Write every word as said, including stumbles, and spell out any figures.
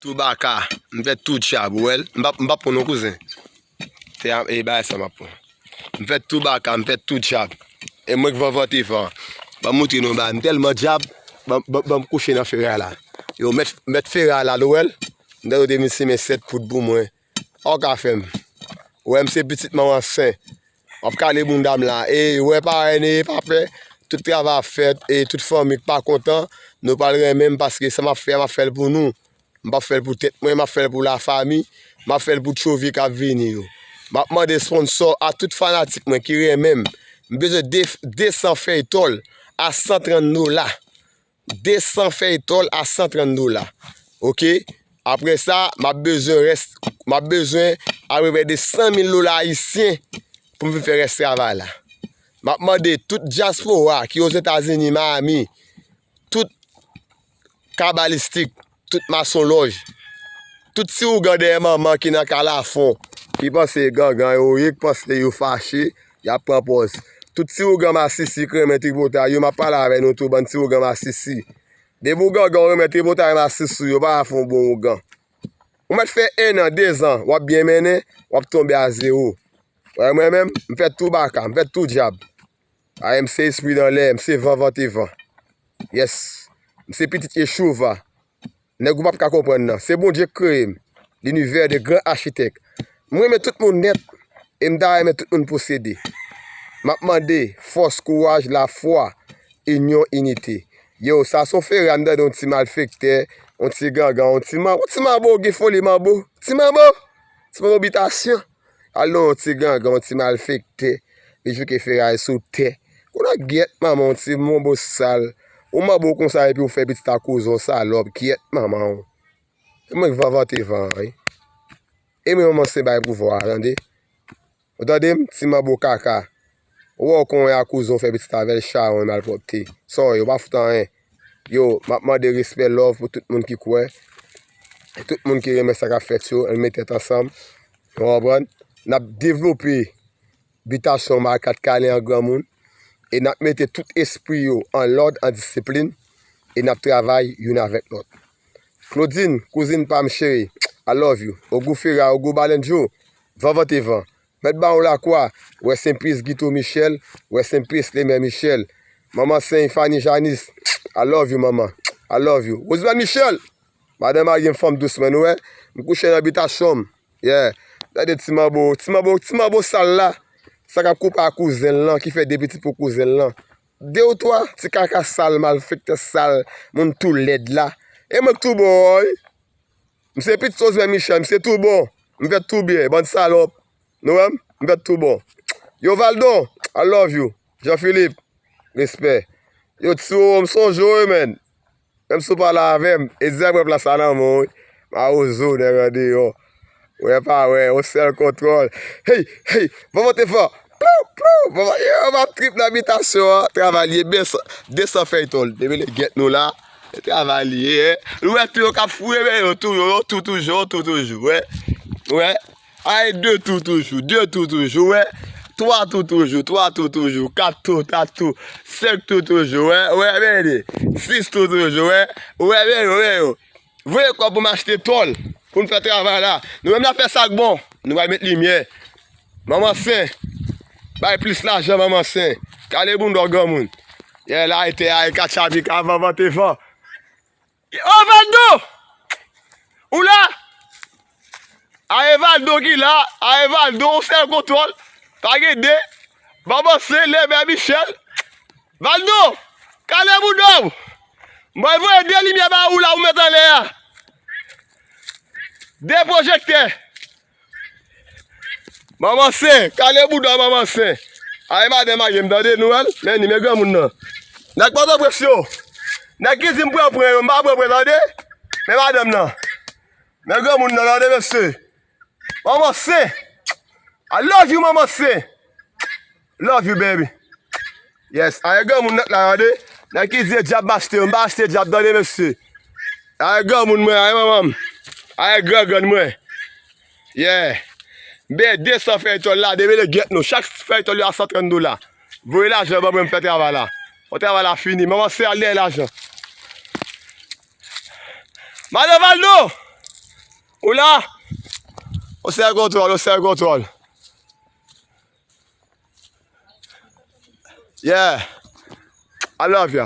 Tou baka, m fè tou djab, ou wè l? M p ap, m p ap pran non kouzen. Se a, e bagay sa m ap pran. M fè tou baka, m fè tou djab. E mwen k vanvante van. Ban m moutre nou bagay. M tèlman djab, ban, ban, ban m kouche nan feray la. Yo, mèt, mèt feray la, nou wè l? M tande yo te vin simen sèt poud pou mwen. Sa w ka fè m. Ou wè, m se pitit manman sen. W ap kale bounda m la. E, ou wè, pa ène, pa pè. Tout travay ap fèt, e tout fanmi k pa kontan, nou pral renmen m paske sa m ap fè a, m ap fè l pou nou. M p ap fè l pou tèt mwen, m ap fè l pou lafanmi, m ap fè l pou tchovi k ap vini yo. M ap mande sponsò a tout fanatik mwen ki renmen m. M bezwen de, de san fèy tòl a san trant dola. De san fèy tòl a san trant dola. Oke? Apre sa, m ap bezwen rès, m ap bezwen apeprè de san mil dola ayisyen pou m vin fè rès travay la. M ap mande tout dyaspora ki Ozetazini, Miami, tout kabalistik, tout masonlòj, tout ti ougan dèyè manman ki nan kalafon, ki panse gangan yo ye, ki panse yo fache, y ap pran pòz. Tout ti ougan masisi k renmen tripotay yo, m ap pale avè nou tou, bann ti ougan masisi. Depi w gangan w renmen tripotay masisi w yo, pa fè yon bon ougan. Ou mèt fè en an, de zan, w ap byen mennen, w ap tonbe a zewo. Wè mwen menm, m fè tou baka, m fè tou djab. Ay, m se espri nan lè, m se van vante van. Yes. M se pitit Yechouva. Nèg ou p ap ka konprann nan. Se Bondye k kreye m. Linivè de gran achitèk. M renmen tout moun nèt. E m ta renmen tout moun posede. M ap mande fòs, kouraj, lafwa, inyon, inite. Yo, sa se yon feray m tande yon ti malfektè, yon ti gangan, yon ti man-, yon ti manbo, gen foli manbo. Ti manbo! Ti manbo bitasyon. Al nan yon ti gangan, yon ti malfektè, li jouke feray sou tè. Kounye a gyèt manman w, ti manbo sal. Ou manbo konsa epi w fè pitit a kouzen w salòp, gyèt manman w. E mwen k vanvante van an, wi. E mwen manman sen bay pouvwa a, tande. Ou tande m, ti manbo kaka. Ou wè w kounye a kouzen w fè pitit avè l chawony malpwòpte. Sa w ye, w pa fout anyen. Yo, m ap mande respè, love pou tout moun ki kwè. E tout moun ki renmen sa k ap fèt yo, ann met tèt ansanm. Ou konprann? N ap devlope bitasyon Makat Kalen an granmoun. E n ap mete tout espri yo an lòd, an disiplin. E n ap travay youn avèk lòt. Claudine, kouzin pa m cheri, I love you. Ogou Fera, Ogou Balenjo, van vante van. Mèt ba w lakwa, Rest in peace Guito Michel, Rest in peace Lemer Michel. Manman Sen, Fanny Janice, I love you manman, I love you. Rosemary Michel, madanm marye m fanm dous mwen, nou wè, m kouche nan bitasyon m. Yeah. Gade ti manbo, ti manbo, ti manbo sal la. Sa k ap koupe a kouzen l lan, ki fè de pitit pou kouzen l lan. De ou twa ti kaka sal, malfektè sal, moun tou lèd la. E mwen k tou bon, wi. M se pitit Rosemary Michel, m se tou bon. M fèt tou byen, bann salòp. Nou wè m? M fèt tou bon. Yo, Valdo, I love you. Jean Philippe, respè. Yo, Ti Wowo, m sonje w, wi, man. Menm si w pale avè m, e di a pran plas la nan men w, wi. Mawozo, nèg andeyò. Wè pa wè, yon sèl kontwòl. Hey, hey, van vante van. Plou, plou, van vante, yo, m ap trip nan bitasyon an. Travay li ye, de san, de san fèy tòl. Depi lè gyèt nou la, e travay li ye, eh. Ou wè tou yo k ap fouye, men yo tou, yo, yo tou toujou, yo tou toujou, wè. Wè. Ay, de tou toujou, de tou toujou, wè. Twa tou toujou, twa tou toujou, kat tou, kat tou, senk tou toujou, wè, wè, men, sis tou toujou, wè. Wè, men, wè, yo. Voye kòb pou m achte tòl, pou n fè travay la. Nou menm n ap fè sa k bon. Nou pral met limyè. Manman Sen. Bay plis lajan, Manman Sen. Kale bounda w granmoun. Yè la, e te a, e katchapi, ka van vante van. Ô, Valdo! Ou la? A Evaldo ki la, a Evaldo, yon sèl kontwòl. Pa gen de. Manman Sen, Lemer Michel. Valdo! Kale bounda w! Mwen voye de limyè ba ou la, ou met anlè a. De pwojektè. Manman Sen, kale bounda w, Manman Sen. Ay, madanm marye m, tande, nou wè l? Men ni, men granmoun nan. Nèg Pòtoprens yo. Nèg ki di m pran pran yo, m pa pran pran, tande. Men madanm nan. Men granmoun nan, tande, mesye. Manman Sen. I love you, Manman Sen. Love you, baby. Yes, ayen granmoun nèt la, tande. Nèg ki di e djab m achte yo, m pa achte djab, tande, mesye. Ayen granmoun mwen, ayen manman m. Ayen gran grann mwen. Yeah. M peye de san fèy tòl la, depi lè gyèt nou. Chak fèy tòl yo a san trant dola. Voye lajan ban mwen, m fè travay la. Fò travay la fini. Manman Sen al dèyè lajan. Madan Valdo! Ou la? Ou sèl kontwòl, ou sèl kontwòl. Yeah. I love you.